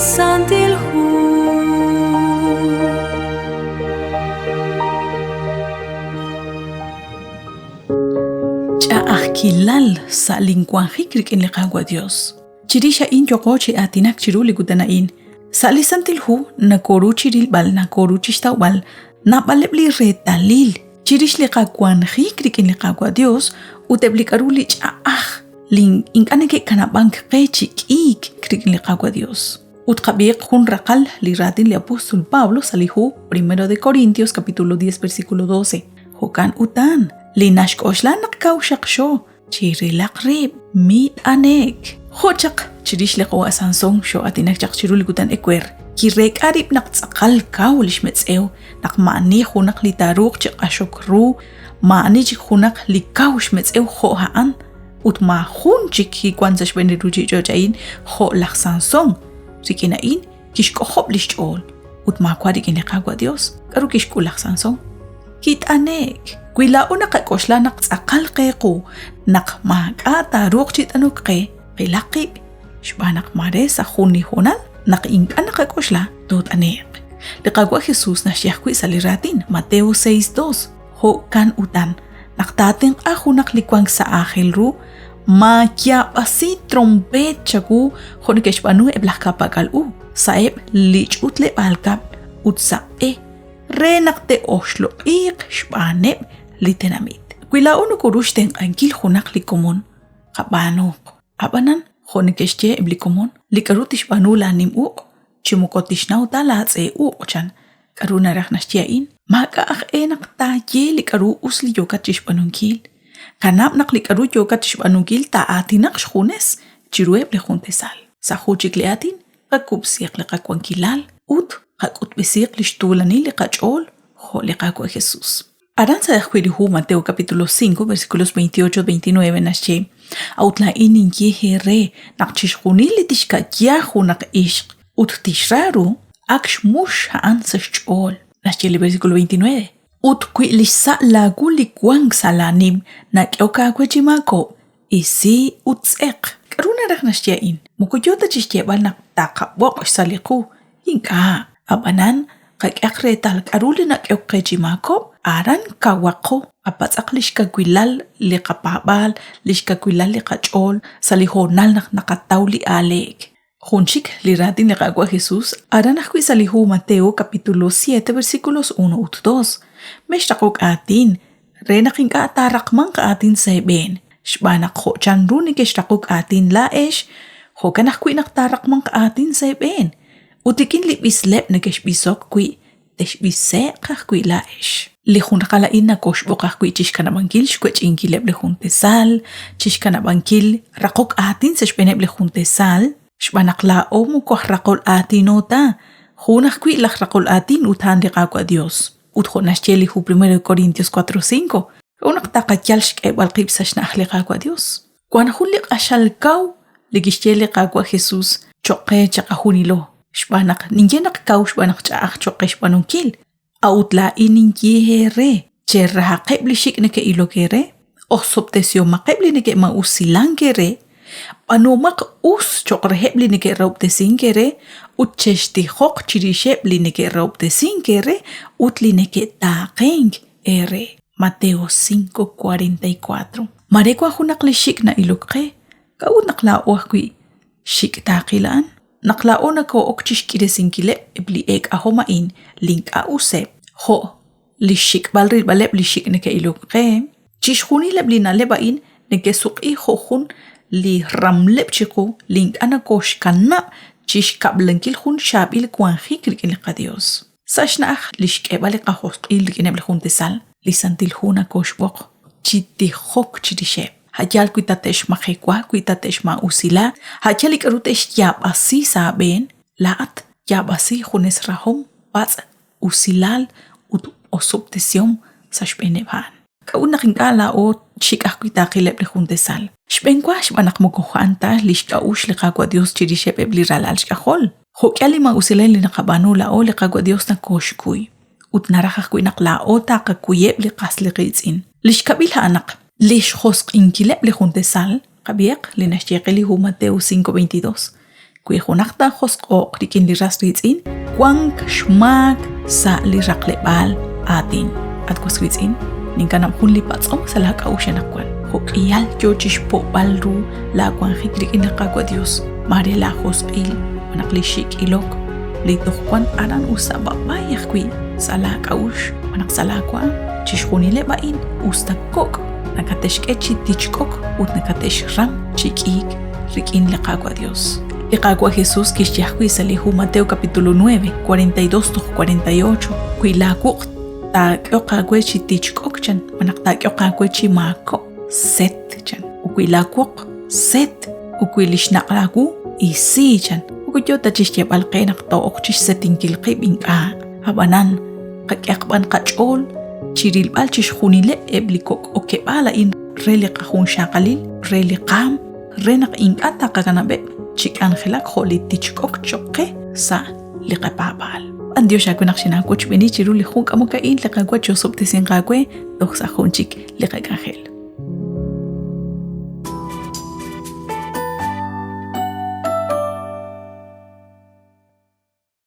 Santil Hu. Ch'a'ajkilal sa' linwanjik rik'in li Qaawa' Dios. Chirix a'in yooqo chi aatinak chiru li kutan a'in. Sa' li Santil Hu nokoru chi rilb'al, nokoru chi xtawb'al naab'aleb' li reetalil chirix li qawanjik rik'in li Qaawa' Dios ut eb' li k'a'ru li ch'a'aj li ink'a' neke'kanab'ank qe chi k'iik rik'in li Qaawa' Dios. Ut qab'iiq jun raqal li raatin li apóstol Pablo sa' li hu Primero de Corintios capítulo 10 versículo 12. Jo'kan utan, li naxk'oxla naq kaw xaqxo chirilaq rib', mit'ane'k. Jo' chaq chirix li qawa' Sansón xoo'aatinak chaq chiru li kutan ewer, kireek'a rib' naq tz'aqal kaw li xmetz'ew, naq maa'ani junaq li taaruuq chi q'axok ru, maa'ani chik junaq li kaw xmetz'ew jo' a'an, ut maajun chik kiwank sa' xb'een li ruuchich'och' a'in jo' laj Sansón. Rik'in a'in kixk'ojob' li xch'ool ut maawa' rik'in li Qaawa' Yos. K'aru kixk'ul laj Sansón? Kit'ane'k. Wi laa'o naqak'oxla naq tz'aqal qe qu, naq maak'a' taaruuq chi t'anok qe, qilaq qib' xb'aan naq maare sa' jun li hoonal naq ink'a' naqak'oxla toot'ane'q. Li Qaawa' Jesús naxye ajwi' sa' li raatin Mateo 6:2, Jo'kan utan, naq taatenq'a junaq li wank sa' aajel ru, maayaab'asi trompeet chawu jo' neke'xb'aanu eb' laj ka'pak'al u sa'eb' li ch'utleb'aal kab'l ut sa' b'e re naq te'oxloq'iiq xb'aaneb' li tenamit. Wi laa'o nokoru xtenq'ankil junaq li komon, qab'aanuuq. Ab'anan, jo' neke'xye eb' li komon, li k'aru tixb'aanu laanim uq' chi moko tixnaw ta laatz'e uq', chan. K'aru naraj naxye a'in? Maak'a' aj e naq taaye li k'aru us li yookat chi xb'aanunkil. Kanab' naq li k'aru yookat chi xb'aanunkil taa'aatinaq xjunes chiruheb' li juntesal. Sa' jun chik li aatin, qakub'siiq li qawankilal ut qak'utb'esiiq li xtuulanil li qach'ool jo' li Qaawa' Jesús. Aran sa' ajwi' li hu Mateo capítulo 5 versículos 28-29 naxye, A'ut laa'in ninye eere naq chixjunil li tixka'ya junaq ixq ut tixra ru, ak xmux a'an sa' xch'ool. Naxye li versículo 29. Ut wi li xsa' laawu li wank sa' laanim nak'ehok aawe chi maakob', isi ut tz'eq. K'aru naraj naxye a'in? Moko yoo ta chi xyeeb'al naq taqab'oq' xsa' li qu. Ink'a'. Ab'anan, qak'ehaq reetal k'aru li nak'ehok qe chi maakob', aran kawaqo, qapatz'aq li xkawilal li qapaab'aal, li xkawilal li qach'ool sa' li hoonal naq naqataw li aaleek. Jun chik li raatin li Qaawa' Jesús aran ajwi' sa' li hu Mateo capítulo 7 versículos 1 ut 2. Mexraqok aatin re naq ink'a' taaraqmanq aatin sa' eeb'een, xb'aan naq jo' chanru nekexraqok aatin laa'ex, jo'kan ajwi' naq taaraqmanq aatin sa' eeb'een, ut rik'in li b'isleb' nekexb'isok wi' texb'ise'q ajwi' laa'ex. Li jun raqal a'in nakoxb'oq ajwi' chixkanab'ankil xwech'inkileb' li jun tesal, chixkanab'ankil raqok aatin sa' xb'eeneb' li jun tesal, xb'aan naq laa'o moko aj raqol aatino ta, jun ajwi' laj raqol aatin ut a'an li Qaawa' Dios. Ut jo' naxye li hu 1 Corintios 4:5, k'a'ut naq taqayal xk'eeb'al qib' sa' xna'aj li Qaawa' Dios? Wank jun li q'axal kaw li kixye li Qaawa' Jesús cho'q qe chiqajunilo, xb'aan naq ninye naq kaw xb'aan naq ch'a'aj cho'q qe xb'aanunkil. A'ut laa'in ninye eere, cherahaqeb' li xik' neke'ilok eere, osob'tesihomaqeb' li neke'maa'usilank eere, b'aanuhomaq us cho'q reheb' li neke'rahob'tesink eere ut chextijoq chirixeb' li neke'rahob'tesink eere ut li neke'taaqenk eere. Mateo 5:44. Mare wan junaq li xik' na'ilok qe, k'a'ut naq laa'o ajwi' xik' taaqil a'an? Naq laa'o nokoo'ok chi xk'iresinkileb' eb' li eek'ahom a'in li ink'a' useb', jo' li xxik'b'al rilb'aleb' li xik' neke'ilok qe, chixjunil eb' li na'leb' a'in neke'suq'i jo' jun li ramleb' chiqu li ink'a' nokooxkanab' chi xkab'lankil jun chaab'il wanjik rik'in li qaYos. Sa' xna'aj li xk'eb'al li qajosq'il rik'ineb' li jun tesal, li Santil Hu nakooxb'oq chi tijok chirixeb'. A' yaal wi tate'xmajewa, wi tate'xmaa'usila, a' yaal li k'aru te'xyaab'asi sa' aab'een, laa'at yaab'asi junes rahom, patz' usilal ut osob'tesihom sa' xb'eeneb' a'an. K'a'ut naq ink'a' laa'o xik' ajwi' taaqileb' li jun tesal? Xb'eenwa xb'aan naq moko a'an ta li xk'a'uxl li Qaawa' Yos chirixeb' eb' li ralal xk'ajol. Jo' k'ihal li maa'usilal li naqab'aanu laa'o, li Qaawa' Yos nokooxkuy. Ut naraj ajwi' naq laa'o taqakuyeb' li qas li qiitz'in. Li xkab'il a'an naq li xjosq'inkileb' li jun tesal, qab'ihaq li naxye qe li hu Mateo 5:22. Wi junaq taajosq'o'q rik'in li ras riitz'in, wank xmaak sa' li raqleb'aal aatin. At was wiitz'in, ninkanab' jun li patz'om sa' laa k'a'uxl anaqwan. Jo' k'ihal yoo chixpo'b'al ru laa wanjik rik'in li Qaawa' Dios, maare laa josq'il, malaj li xik' ilok, li toj wan aran us sa' b'ab'ay ajwi' sa' laa k'a'uxl malaj sa' laa waam. Chixjunileb' a'in, us ta kok', nakate'xk'e chi tichk'ok ut nakate'xram chi k'iik rik'in li Qaawa' Dios. Li Qaawa' Jesus kixye ajwi' sa' li hu Mateo capítulo 9, 42 toj 48, Wi laa wuq' taak'ehoq aawe chi tichk'ok chan, malaj taak'ehoq aawe chi maakob'k, set chan. Ut wi laa woq, set. Ut wi li xnaq' laawu, isi chan. Moko yoo ta chixyeeb'al qe naq too'ok chixsetinkil qib' ink'a'. Ab'anan, qak'ehaq b'an qach'ool chi rilb'al chixjunileb' eb' li kok' okeb'aal a'in re li qajunxaqalil, re li qaam, re naq ink'a' taqakanab'eb' chi k'anjelak jo' li tichk'ok choq' qe sa' li qapaab'aal. B'antiox aawe naq xinaawochb'eeni chiru li jun k'amok a'in li Qaawa' chi'osob'tesinq aawe toj sa' jun chik li qak'anjel.